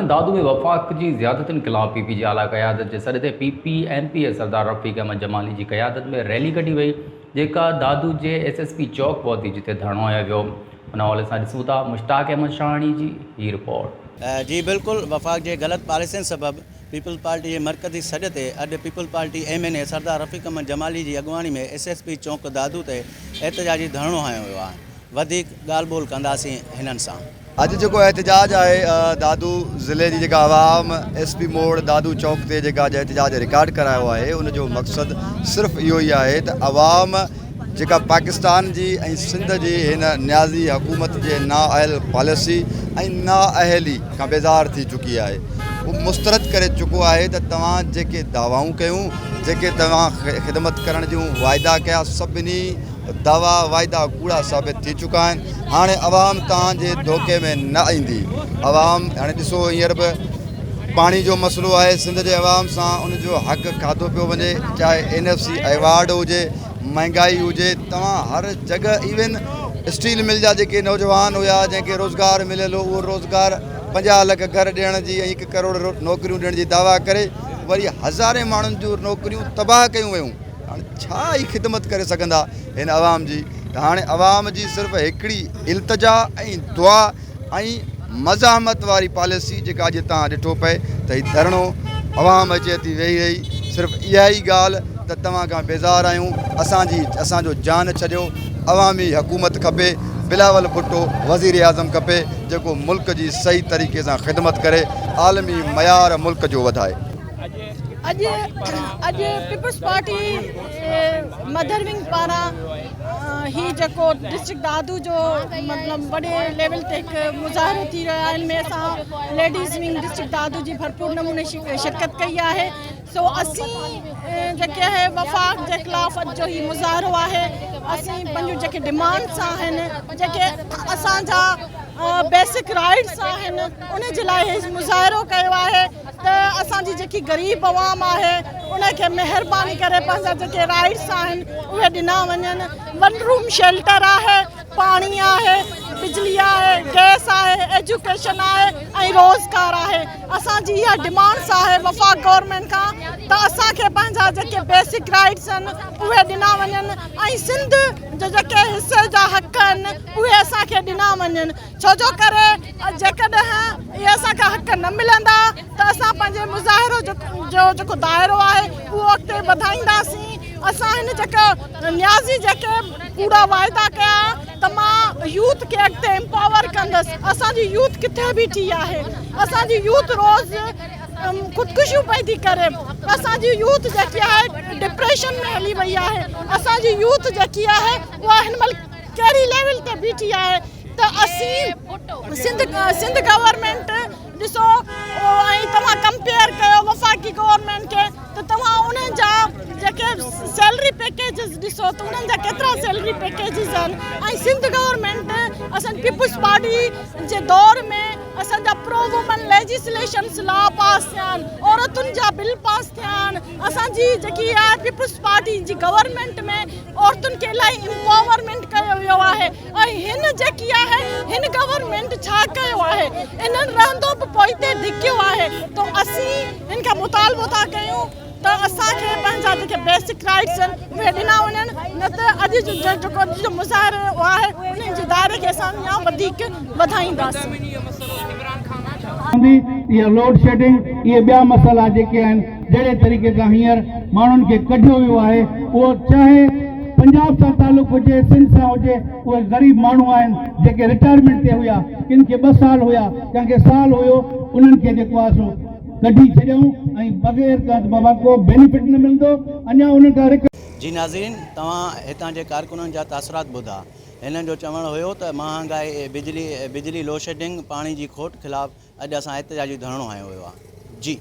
ناظرين دادو ۾ وفاق جي زيادتين خلاف پي پي جي اعليٰ قيادت جي سڏ تي P P M P A Sardar Rafiq Ahmed Jamali جي قيادت ۾ ريلي ڪڍي وئي جيڪا دادو جي ايس ايس پي چوڪ پهتي جتي ڌرڻو هنيو ويو ان حوالي سان ڏسون ٿا مشتاق احمد شاهاڻي جي هي رپورٽ. جي بلڪل وفاق جي غلط پاليسين سبب پيپلز پارٽي جي مرڪزي سڏ تي اڄ peoples party M N A Sardar Rafiq Ahmed Jamali جي اڳواڻي ۾ ايس ايس پي چونڪ دادو تي احتجاجي ڌرڻو هنيو ويو آهي وڌيڪ ڳالهه ٻولهه ڪنداسين هنن سان. اڄ جيڪو احتجاج آهي دادو ضلعي جي جيڪا عوام ايس پي موڙ دادو چوڪ تي جيڪا اڄ احتجاج رڪارڊ ڪرايو آهي ان جو مقصد صرف اهو ئي آهي ته عوام جيڪا پاڪستان جي ۽ سنڌ جي هن نيازي حڪومت جي نااهل پاليسي ۽ نااهلي کان بيزار ٿي چڪي آهي هو مسترد ڪري چڪو آهي ته توهان جيڪي دعوائون ڪيون جيڪي توهان خدمت ڪرڻ جون واعدا ڪيا سڀني دعويٰ واعدا ڪوڙا ثابت ٿي چڪا آهن هاڻي عوام توهان جي ڌوڪي ۾ نه ايندي عوام هاڻي ڏسو هينئر به پاڻي جو مسئلو آهي سنڌ جي عوام سان ان جو حق کاڌو پيو وڃي چاهي اين ايف سي ايوارڊ هجي مهنگائي هجي توهان هر جڳهه ايون اسٽيل مل جا جيڪي نوجوان هيا جنهن کي روزگار مليل هو اهو روزگار 50 لک گهر ڏيڻ جي ۽ 1 ڪروڙ نوڪريون ڏيڻ جي دعويٰ ڪري وري هزارين ماڻهن جون نوڪريون تباهه ڪيون ويون هاڻي ڇا هي خدمت ڪري سگهندا هن عوام جي ته هاڻي عوام جي صرف هڪڙي التجا ۽ دعا ۽ مزاحمت واري پاليسي جيڪا اڄ تان ڏٺو پئي ته هي ڌرڻو عوام اچي ٿي ويهي رهي صرف اها ئي ڳالهه ته توهان کان بيزار آهيون اسان جي اسان جو جان ڇڏيو عوامي حڪومت کپي بلاول ڀٽو وزير اعظم کپي جيڪو ملڪ جي صحيح طريقي سان خدمت ڪري عالمي معيار ملڪ جو وڌائي. اڄ اڄ پيپلز پارٽي مدر ونگ پاران هي جيڪو ڊسٽرڪٽ دادو جو مطلب وڏي ليول تي هڪ مظاهرو ٿي رهيو آهي ان ۾ اسان ليڊيز ونگ ڊسٽرڪٽ دادو جي ڀرپور نموني شرڪت ڪئي آهي سو اسين جيڪي آهي وفاق جي خلاف اڄ جو هي مظاهرو آهي اسين پنهنجون جيڪي ڊمانڊس آهن جيڪي اسان جا بيسڪ رائٽس آهن ان جي لاء هي مظاهرو ڪيو آهي ته اسان جي جيڪي غريب عوام آهي ان کي مهرباني ڪري پنهنجا جيڪي رائٽس آهن اهي ڏنا وڃن ون روم شيلٽر آهي پاڻي آهي بجلي آهي گئس آهي ايجوڪيشن آهي ۽ روزگار آهي اسان جي اها ڊمانڊس آهي وفاق گورنمينٽ کان ته اسان کي پنهنجا جيڪي بيسڪ رائٽس آهن اهي ڏنا وڃن ۽ سنڌ جا جيڪي حصي جا حق آهن اهي اسان کي ڏنا وڃن ڇو جو ڪري جيڪڏهن اهي اسان کي حق نه ملندا ته اسان پنهنجي مظاهرو جو جيڪو دائرو آهي اهو اڳتي وڌائينداسين اسان هن جيڪا نيازي جيڪي ڪوڙا واعدا ڪيا ته مان يوٿ کي اڳتي امپاور ڪندس اسان جي يوٿ ڪٿي بيٺي آهي اسان جي يوٿ روز خودڪشيون پئي ٿي ڪري اسان جي يوٿ جيڪي آهي ڊپريشن ۾ هلي وئي آهي اسان جي يوٿ جيڪي آهي اها هن مهل ڪهڙي ليول تي بيٺي آهي ته اسين سنڌ سنڌ گورنمينٽ ڏسو ۽ توهان ڪمپيئر ڪيو وفاقي گورنمينٽ کي ته توهان انهن جا جيڪي سيلري پيڪيجز ڏسو ته انهن جا ڪيترا سيلري پيڪيجز آهن ۽ سنڌ گورنمينٽ اسان پيپلز پارٽي جي دور ۾ اسان جا پرو وومن ليجسليشنس لا پاس ٿيا آهن عورتن جا بل پاس ٿيا آهن اسان جي جيڪي آهي پيپلز پارٽي جي گورنمينٽ ۾ عورتن کي الاهي امپاورمينٽ ڪيو ويو آهي ۽ هن جيڪي آهي هن گورنمينٽ ڇا ڪيو آهي انهن رهندو به پوئتي ڌڪيو آهي ته اسين هن کان مطالبو ٿا ڪيون ته اسان کي پنهنجا جيڪي بيسڪ رائٽس آهن اهي ڏنا وڃن نه ته اڄ جو جيڪو اڄ جو مظاهرو آهي انهن جي دائري کي اسان اڃا وڌيڪ وڌائينداسين. اها لوڊ شيڊنگ اهي ٻيا مسئلا جيڪي آهن جهڙي طريقي سان هينئر ماڻهن کي ڪڍيو ويو آهي اهو چاهي پنجاب سان تعلق هجي سنڌ سان هجي اهي غريب ماڻهو آهن جيڪي رٽائرمينٽ تي هيا ڪن کي ٻه سال هيا ڪنهن کي سال هيو انهن کي جيڪو آهي سو ڪڍي ڇڏيائون ۽ بغير ڪنهن بابا ڪو بينيفٽ نه ملندو اڃا انهن کان رڪ جي ناظرين توهان هتان جي ڪارڪنن جا تاثرات ٻڌا هنن جو چوڻ هيو ته مهانگائي بجلي بجلي لوڊشيڊنگ پاڻي جي کوٽ خلاف اڄ اسان احتجاجي ڌرڻو هنيو ويو آهي جي.